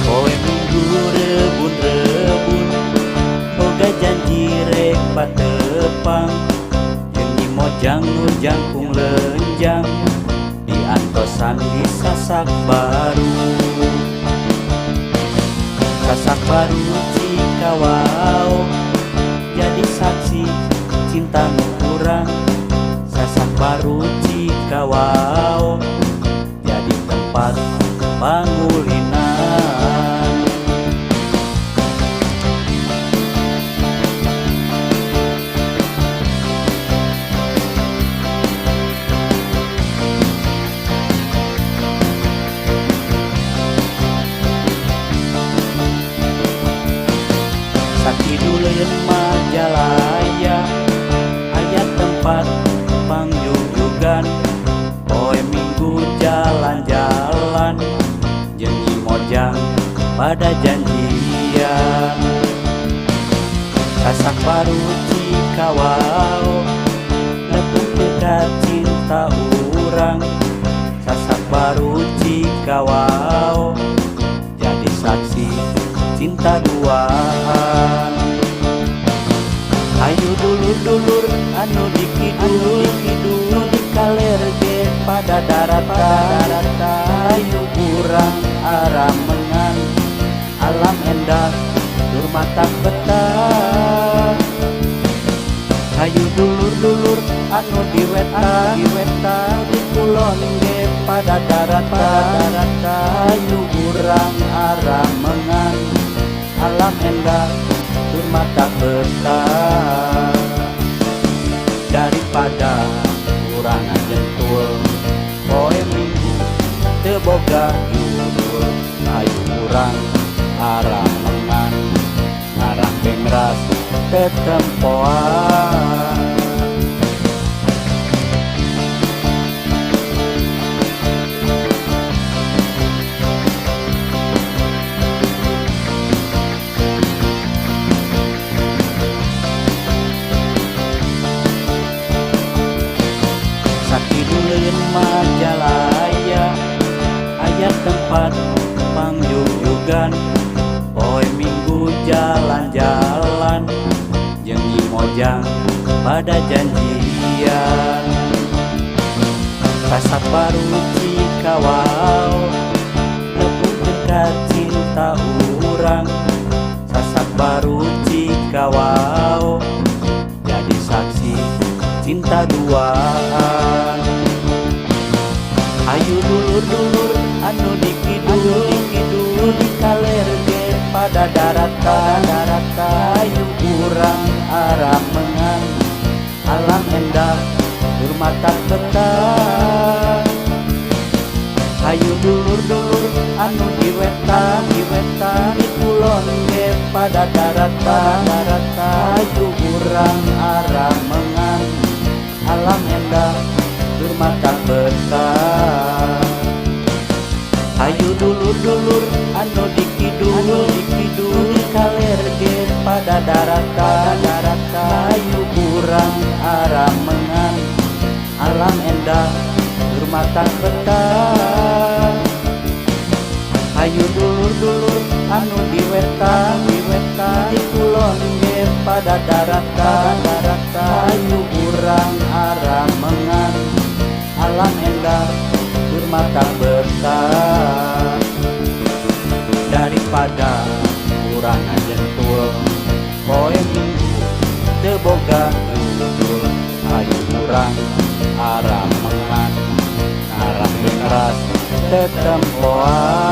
Poe Minggu rebun-rebun, boga janji rek patepang jeung Nyi Mojang nu jangkung lenjang, diantosan di Sasak Baru. Sasak Baru Cikawao jadi saksi cinta nu urang. Sasak Baru Cikawao jadi tempat pangulinan. Sakiduleun Majalaya aya tempat pangjujugan. Poe Minggu jalan-jalan jeung Nyi Mojang pada janjian. Sasak Baru Cikawao nepungkeun ka cinta urang. Sasak Baru Cikawao jadi saksi cinta duaan. Ayo dulur-dulur anu di kidul, nu di kaler ge pada daratan, ayo urang aramengan alam endah tur matak betah. Ayo dulur-dulur anu di wetan, di kulon ge pada daratan, ayo urang aramengan alam endah tur matak betah. Daripada urang ngajentul poe Minggu teu boga judul, ayo urang aramengan ngarah bengras tetempoan. Sakiduleun Majalaya aya tempat pangjujugan. Poe Minggu jalan-jalan jeung Nyi Mojang pada janjian. Sasak Baru Cikawao nepungkeun ka cinta urang. Sasak Baru Cikawao jadi saksi cinta duaan. Ayo dulur-dulur anu di kidul, nu di kaler ge pada daratan, ayo urang aramengan alam endah tur matak betah. Ayo dulur-dulur anu di wetan, di kulon ge pada daratan, ayo urang aramengan alam endah tur matak betah. Ayo dulur-dulur anu di kidul, di kaler ge pada daratan, ayo urang aramengan alam endah tur matak betah. Ayo dulur-dulur anu di wetan, di kulon ge pada daratan, ayo urang aramengan alam endah tur matak betah. Daripada urang ngajentul poe Minggu teu boga judul, ayo urang aramengan ngarah bengras tetempoan.